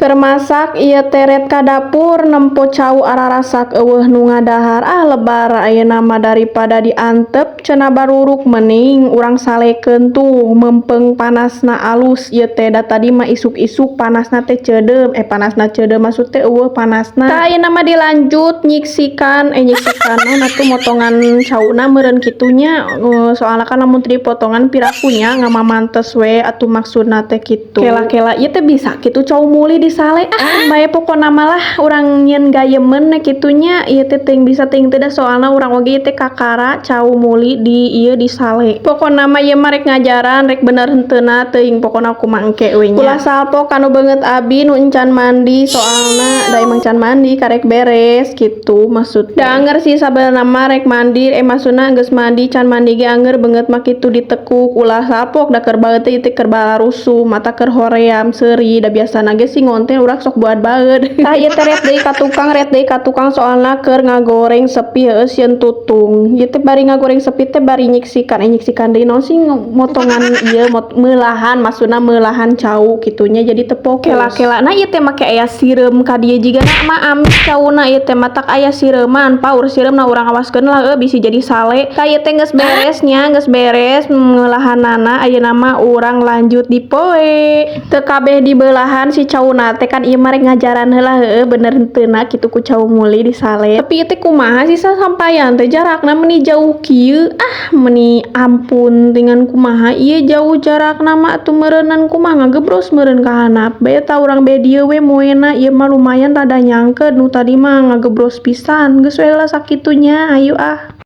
Keur masak ieu teh ret ka dapur nempo cau ararasak euweuh nu ngadahar. Ah, lebar ayeuna mah, daripada diantep cenah baruruk, mending urang salekeun tuh, mempeng panasna alus ieu teh. Da tadi mah isuk-isuk panasna teh ceudeum, eh, panasna ceudeum, maksud teh euweuh panasna. Tah, ayeuna mah dilanjut nyiksikan, eh, nyiksikan naon atuh, motongan cauna meureun kitu nya, soalna kan lamun teu dipotongan piraku nya ngamamantes we atuh, maksudna teh kitu. Kela-kela ieu teh bisa kitu cau muli disale? Ah, bae pokona mah lah, urang nyieun gayemeun kitu nya. Ieu teh teuing bisa teuing teu da, soalna urang oge ieu teh kakara cau muli di ieu disale. Pokona mah ieu mah rek ngajaran, rek bener henteuna teuing, pokona kumaha engke we nya. Ulah salpok kanu beungeut abi nu encan mandi, soalna da emang can mandi, karek beres kitu maksud. Da anger sih sabenerna mah rek mandi, eh, maksudna geus mandi, can mandi ge anger beungeut mah kitu ditekuk. Ulah salpok da keur baeut teh ieu teh keur balarusuh, mata keur hoream seuri, da biasana ge sih ngonten urang sok buat baeud. Tah, ieu teh ret deui ka tukang, ret deui ka tukang, soalna keur ngagoreng sepi heueuh sieun tutung. Ieu teh bari ngagoreng sepi teh bari nyiksikan, eh, nyiksikan deui naon sih, motongan ieu, meulahan, maksudna meulahan cau kitu nya, jadi teu fokus. Kela-kela na ieu teh make aya sireum ka dieu, jigana mah amis cauna ieu teh, matak aya sireuman paur sireumna urang awaskeun lah heueuh, bisi jadi sale. Tah, ieu teh geus beres nya, geus beres meulahanana, ayeuna mah urang lanjut di poe. Teu kabeh dibeulahan si cauna teh, kan ieu mah rek ngajaran heula heueuh, bener henteuna kitu ku cau muli disale. Tapi ieu teh kumaha sih sasampayan teh jarakna meuni jauh kieu? Ah, meuni ampun dengan kumaha ieu jauh jarakna mah atuh, meureunan kumaha ngagebros meureun ka handap bae tah. Urang be dieu we moena, ieu mah lumayan rada nyangkeut, nu tadi mah ngagebros pisan. Geus we heula sakitu nya, ayu ah.